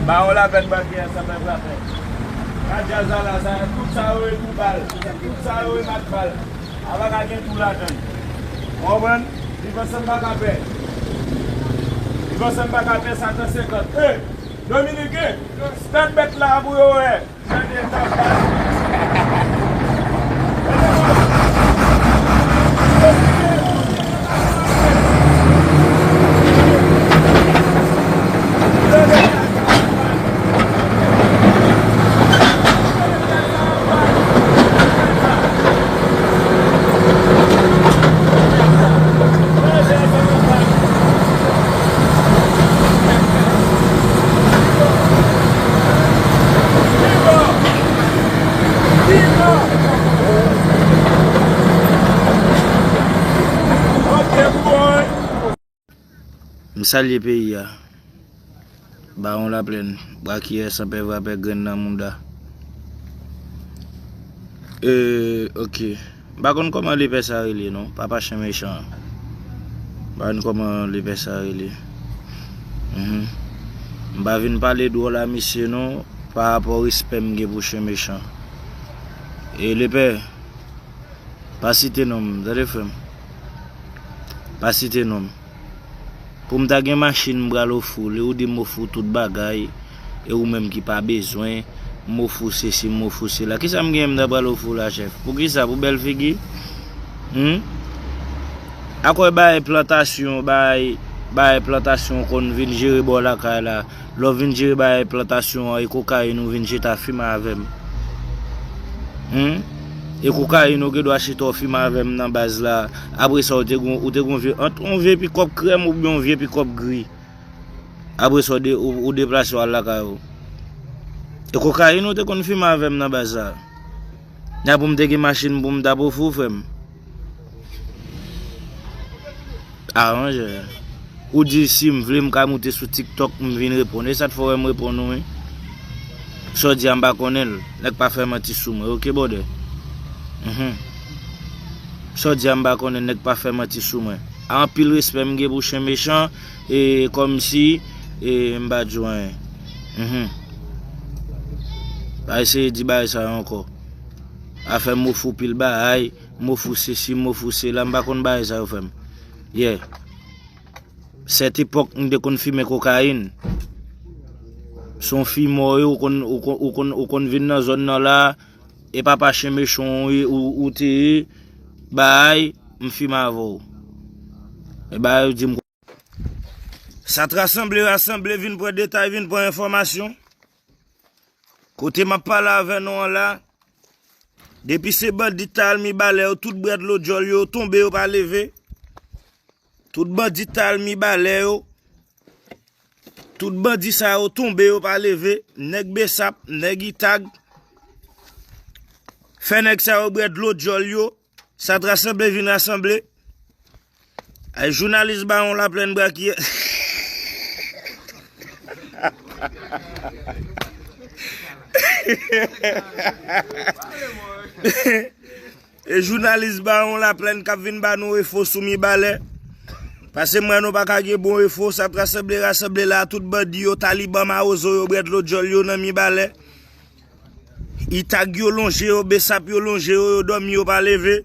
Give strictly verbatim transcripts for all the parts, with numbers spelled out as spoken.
Bawon Laplèn, Bwakiyè, Sanpè, Frapè. Ka djaz la la, sa, tout sa yo e tou bal. Tout sa yo e mat bal. A pa ka gen tou ladann. Ou konprann? Viv ansanm pa ka pè. Viv ansanm pa ka pè, Satan senkant. Ey! Dominiken, stad bèt la pou yo wè. M salye peyi a. Bawon Laplèn, Bwakiyè, Sanpè, Vrapè, Grenn nan Mouda. Euh, ok. M pa konn kòman lepè sa rele non, papa chen mechan an. M pa konn kòman lepè sa rele. Mhm. M pa vin pale dwòl a misye non, pa rapò respè m gen pou chen mechan. E lepè, pa site non m, tande frè m. Pa site non m. Pou m ta gen machin, m pral ofri w li, ou di m ofri w tout bagay, e ou menm ki pa bezwen, m ofri w sesi, m ofri w sela. Kisa m genyen m ta pral ofri w la, chèf? Poukisa? Pou bèl figi? Hum? Akwè bagay plantasyon, bagay, bagay plantasyon w konn vin jere bò lakay la. Lè w vin jere bagay plantasyon an e kokayin ou vin chita fimen avè m. Hum? E kokayin ou gen dwa chita w fimen avè m nan baz la. Apre sa, ou te gon, ou te gon vye, ant yon vye pikòp krèm oubyen yon vye pikòp gri. Apre sa, ou, de, ou, ou deplase w al lakay ou. E kokayin ou te konn fimen avè m nan baz la. Nan pou m te gen machin pou m t ap ofri w, frè m. Aranjè. Ou di si m vle m ka moute sou TikTok m vin reponn. E sa t fè w wè m reponn ou, wi. Sa w di a m pa konnen l. Nèg pa fè manti sou mwen, oke, bòdè? Mhm. Sa w di a m pa konnen, nèg pa fè manti sou mwen. Anpil respè m gen pou chen mechan, e kòmsi, e m pa di w anyen. Mhm. Pa eseye di bagay sa yo ankò. Afè m ofri w pil bagay, m ofri w sesi, m ofri w sela, m pa konn bagay sa yo, frè m. Yeah. Sèt epòk, m te konn fimen kokayin. Se yon fimè w ye, ou konn, ou konn, ou konn, ou konn vin nan zòn nan la, e papa chen mechan w ye, ou, ou te ye, bay, m fimen avè w. E bay, yo di m. Sa t rasanble, rasanble, vin pran detay, vin pran enfòmasyon. Kote m ap pale avè nou an la, depi se bandi t al Mibalè yo, tout bwè dlo djòl yo tonbe, yo pa leve. Tout bandi t al Mibalè yo, tout bandi sa yo tonbe, yo pa leve. Nèg Besap, nèg Itag, fè nèg sa yo bwè dlo djòl yo. Sa t rasanble vin rasanble. Ay, jounalis Bawon Laplèn Bwakiyè. E jounalis Bawon Laplèn k ap vin ba nou enfo sou Mibalè. Paske m wè nou pa ka gen bon enfo, sa t rasanble rasanble la, tout bandi yo, Taliban mawozo yo, bwè dlo djòl yo nan Mibalè. Itag yo lonje yo, Besap yo lonje yo, yo dòmi, yo pa leve.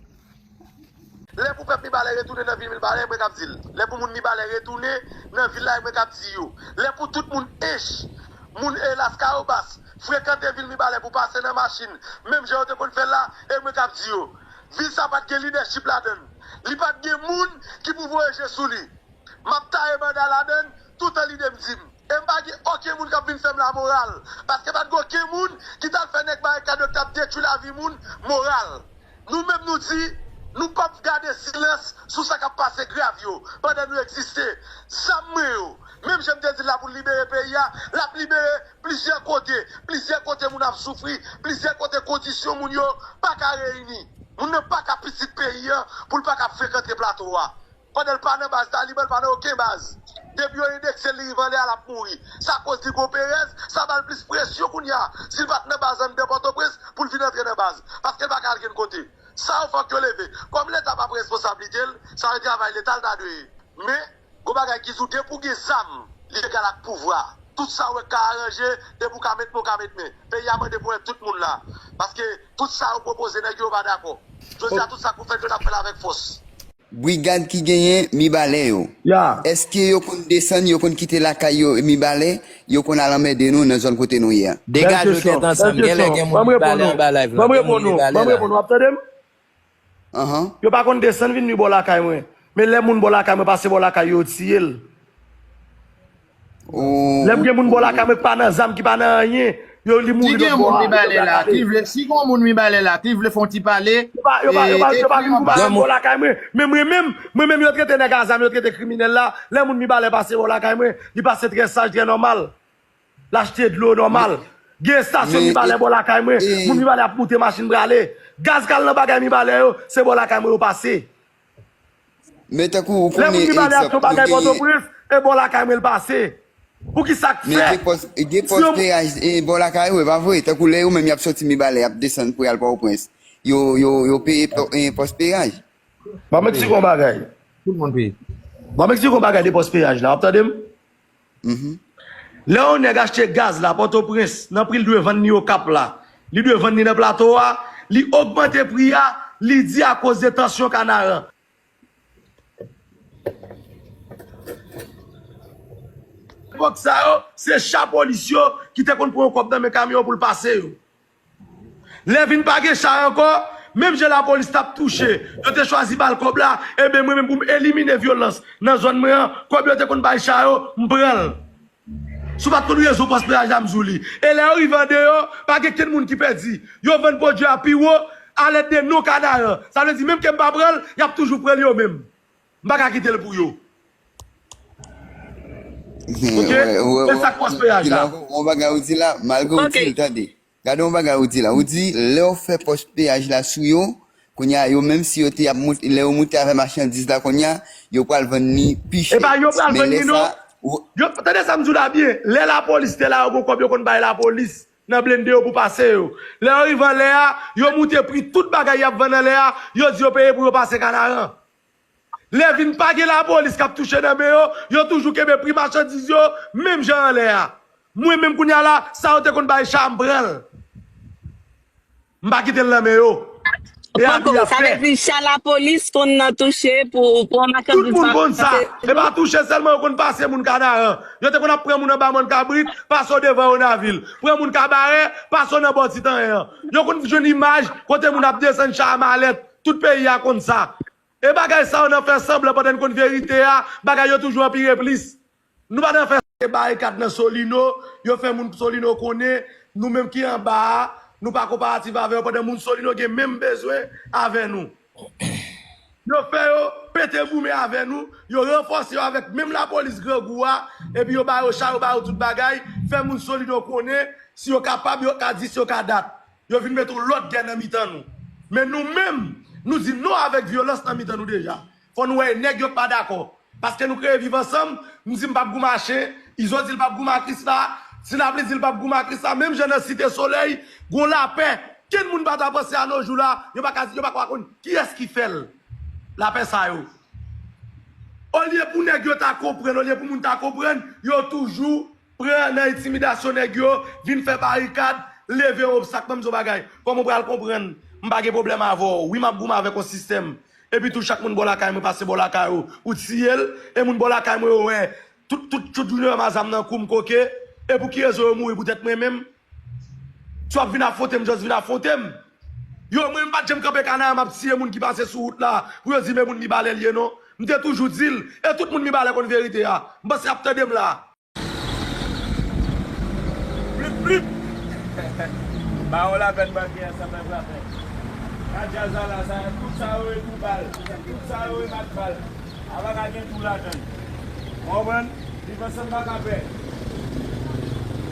Lè pou pèp Mibalè retounen nan vil Mibalè, e mwen k ap di l. Lè pou moun Mibalè retounen nan vil la, e mwen k ap di yo. Lè pou tout moun Ench, moun Elaskawobas, frekante vil Mibalè pou pase nan machin, menm jan yo te konn fè l la, e mwen k ap di yo. Vil sa pa t gen lidèchip ladan l. Li pa t gen moun ki pou voye je sou li. M ap taye banda ladan l, toutan lide m di m. E m pa gen okenn moun k ap vin fè m lamoral. Paske pa t gen okenn moun ki t al fè nèg barikad yo k t ap detwi lavi moun moral. Nou menm nou di, nou p ap gade silans sou sa k ap pase grav yo pandan nou egziste. Zam mwen yo, menm jan m te di l la pou l libere peyi a, l ap libere plizyè kote. Plizyè kote moun ap soufri, plizyè kote kondisyon moun yo pa ka reyini. Moun nan pa ka pitit peyi an pou l pa ka frekante plato a. Pandan l pa nan baz Taliban, l pa nan okenn baz. Depi yo endekse l, li rive anlè a, l ap mouri. Sa koz li gon perèz, sa ba l plis presyon kounye a. Si l pa t nan baz anndan Pòtoprens, pou l vin antre nan baz. Paske l pa ka al kenn kote. Sa yo fòk yo leve. Kòm Leta pa pran responsablite l, sa yo travay Leta l ta dwe ye. Men, gon bagay ki di w depi w gen zam, li egal ak pouvwa. Tout sa w wè k ka aranje, depi w ka met men, w ka met men. Peyi a mande pou wè tout moun la. Paske tout sa yo pwopoze, nèg yo pa dakò. Jodi a, tout sa k pou fèt, yo t ap fè l avèk fòs. Brigad ki genyen Mibalè yo. Ya. Èske yo konn desann, yo konn kite lakay yo Mibalè, yo konn al anmède nou nan zòn kote nou ye a? Degaje w tèt ansanm, genlè gen moun Mibalè anba live la, gen moun Mibalè la. W ap tande m? Anhan. Yo pa konn desann vin nwi bò lakay mwen. Men lè moun bò lakay mwen pase bò lakay yo, yo tiye l. Lè m gen moun bò lakay mwen ki pa nan zam, ki pa nan anyen, yo li mouri lòt bò a. Yo gen moun Mibalè la ki vle, si gen yon moun Mibalè la ki vle fè yon ti pale, yo pa, yo pa, yo pa, yo pa vin koupa zam bò lakay mwen. Men mwen menm, mwen menm yo trete nèg a zam, yo trete kriminèl la. Lè moun Mibalè pase bò lakay mwen, li pase trè saj, trè nòmal. L achte dlo nòmal. Gen estasyon Mibalè bò lakay mwen. Moun Mibalè ap moute machin prale. Gaz k al nan bagay Mibalè yo, se bò lakay mwen yo pase. Men tankou ou konnen egzanp nou genyen. Lè moun Mibalè achte yon bagay Pòtoprens, e bò lakay mwen l pase. Poukisa k fè? Men gen pòs, gen pòs peyaj e bò lakay ou, e pa vre? Tankou lè yo menm y ap sòti Mibalè, y ap desann pou y al Pòtoprens, yo, yo, yo peye pò, e, pòs peyaj. Ban m eksplike yon bagay. Tout moun peye. Ban m eksplike yon bagay de pòs peyaj la. W ap tande m? Lè yon nèg achte gaz la Pòtoprens, nan pri l dwe vann li Okap la, li dwe vann li nan Plato a, li ogmante pri a, li di akoz de tansyon Kanaran. Epòk sa yo, se cha polis yo ki te konn pran yon kòb nan men kamyon pou l pase yo. Lè vin pa gen cha ankò, menm jan lapolis t ap touche, yo te chwazi ba l kòb la, enben mwen menm pou m elimine vyolans nan zòn mwen an, kòb yo te konn bay cha yo, m pran l. Si w pa t konn rezon pòs peyaj la, m di w li. E lè yo rive andeyò, pa gen kenn moun ki pèdi. Yo vann pwodui a pi wo, alèd de non Kanaran. Sa vle di, menm ke m pa pran l, y ap toujou pran l yo menm. M pa ka kite l pou yo. Ok? Se sa k pòs peyaj la. Yon bagay ou di la, malgre ou di l, tande. Gade yon bagay ou di la. Ou di, lè w fè pòs peyaj la sou yo, kounye a, yo menm si yo te ap moute, lè yo moute avè machandiz la kounye a, yo pral vann li pi chè. Epa, yo pral vann li non. Yo, tande sa m di w la byen. Lè lapolis te la, yo gon kòb yo konn bay lapolis nan blende yo pou pase yo. Lè yo rive anlè a, yo moute pri tout bagay y ap vann anlè a, yo di yo peye pou yo pase Kanaran. Lè vin pa gen lapolis k ap touche nan men yo, yo toujou kenbe pri machandiz yo, menm jan anlè a. Mwen menm kounye a la, sa yo te konn bay cha, m pran l. M pa kite l nan men yo. E abi y ap fè. Sa vle di cha lapolis konn nan touche pou, pou yon machandiz pa pase. Tout moun konn sa. E pa touche sèlman, yo konn pase moun Kanaran. Yo te konn ap pran moun anba mòn kabrit, pase w devan Onavil. Pran moun Kabarè, pase w nan bò Titanyen an. Yo konn jwenn imaj kote moun ap desann cha a malèt. Tout peyi a konn sa. E bagay sa yo nan fè sanblan pandan n konn verite a, bagay yo toujou anpire plis. Nou pa nan fè barikad nan Solino, yo fè moun Solino konnen, nou menm ki anba a, nou pa konparatif avè yo pandan moun Solino gen menm bezwen avè nou. Yo fè yo pete goumen avè nou, yo ranfòse yo avèk menm lapolis grangou a, epi yo ba yo cha, yo ba yo tout bagay, fè moun Solino konnen, si yo kapab, yo ka di, si yo ka dat. Yo vin mete yon lòt gè nan mitan nou. Men nou menm, nou di non avèk vyolans nan mitan nou deja. Fò nou wè nèg yo k pa dakò. Paske nou kreye Viv Ansanm, m di m p ap goumen a chen, Izo di l p ap goumen a Krisla, Ti Lapli di l p ap goumen a Krisla, menm jan nan Site Solèy, gon lapè. Kenn moun pa ta panse a no jou la, yo pa ka, yo pa ka konn kiyès ki fè l. Lapè sa yo. Olye pou nèg yo ta konprann, olye pou moun ta konprann, yo toujou pran nan entimidasyon nèg yo, vin fè barikad, leve yon obstak. Ban m di w bagay, kòman w pral konprann m pa gen pwoblèm avè w? Wi, m ap goumen avèk yon sistèm. Epi tou, chak moun bò lakay mwen pase bò lakay ou, ou tiye l, e moun bò lakay mwen yo wè tout, tout, tout jounen yo m a zam nan kou m koke, e pou ki rezon yo mouri poutèt mwen menm? Si w ap vin afwonte m, just vin afwonte m. Yo, mwen, m pa t janm kanpe Kanaran, m ap tiye moun ki pase sou wout la, pou yo di men moun Mibalè l ye non. M te toujou di l, e tout moun Mibalè konn verite a. M panse y ap tande m la. Plip, plip. Ba yo lapèn bandi a, sa fè frape. Ka djaz la la, sa, tout sa yo e kou bal. Tout sa yo e mak bal. A pa ka gen tou ladan l. Ou konprann? Viv Ansanm pa ka pè.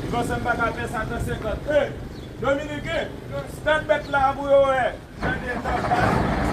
Viv Ansanm pa ka pè, Satan senkant. Ey! Dominiken, stat bèt la pou yo wè. Tande, tande.